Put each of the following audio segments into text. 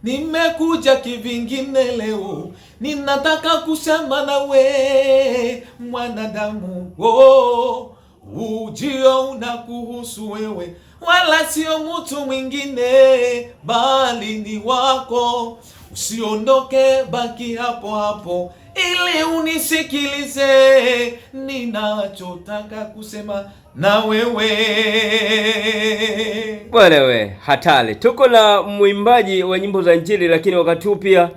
Nimekuja kivingine leo, ninataka kusema nawe mwanadamu. Oh, ujio unakuhusu wewe, wala sio mtu mwingine, bali ni wako. Usiondoke, baki hapo hapo ili unisikilize ninachotaka kusema na wewe. Bwana we, hatari. Tuko na mwimbaji wa nyimbo za Injili, lakini wakati huu pia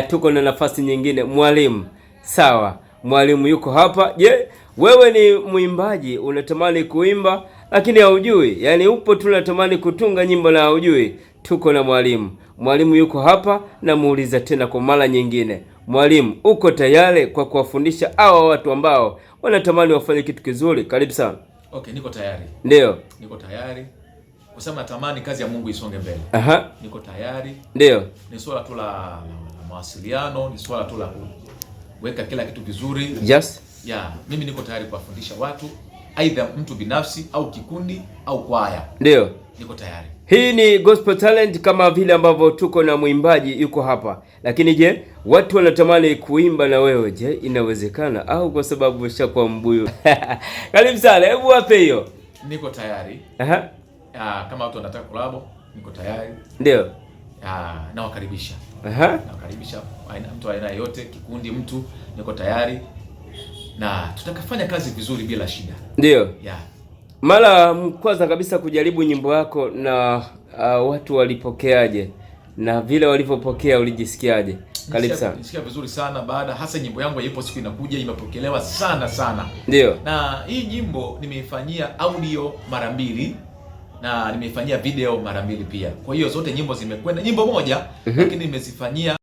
tuko na nafasi nyingine, mwalimu. Sawa, mwalimu yuko hapa. Je, wewe ni mwimbaji unatamani kuimba lakini haujui? Yaani upo tu unatamani kutunga nyimbo na haujui. Tuko na mwalimu. Mwalimu yuko hapa, namuuliza tena kwa mara nyingine. Mwalimu, uko tayari kwa kuwafundisha hawa watu ambao wanatamani wafanye kitu kizuri? Karibu sana. Okay, niko tayari. Ndio. Niko tayari kwa sababu natamani kazi ya Mungu isonge mbele. Niko tayari. Ndio. Ni swala tu la mawasiliano, ni swala tu la kuweka kila kitu vizuri. Yes. Yeah, mimi niko tayari kuwafundisha watu, aidha mtu binafsi au kikundi au kwaya. Ndio. Niko tayari. Hii ni Gospel Talent kama vile ambavyo tuko na mwimbaji yuko hapa. Lakini je, watu wanatamani kuimba na wewe, je, inawezekana au kwa sababu ushakuwa mbuyu? Karibu sana, hebu wape hiyo. Niko tayari. Kama watu wanataka collab, niko tayari. Ndio. Nawakaribisha. Nawakaribisha mtu aina yote, kikundi, mtu, niko tayari. Na tutakafanya kazi vizuri bila shida. Ndio. Yeah. Mara kwanza kabisa kujaribu nyimbo yako na watu walipokeaje? Na vile walivyopokea ulijisikiaje? Karibu sana. Nilisikia vizuri sana baada hasa nyimbo yangu ipo siku inakuja imepokelewa sana sana. Ndio. Na hii nyimbo nimeifanyia audio mara 2 na nimeifanyia video mara 2 pia. Kwa hiyo zote nyimbo zimekwenda nyimbo moja, lakini nimezifanyia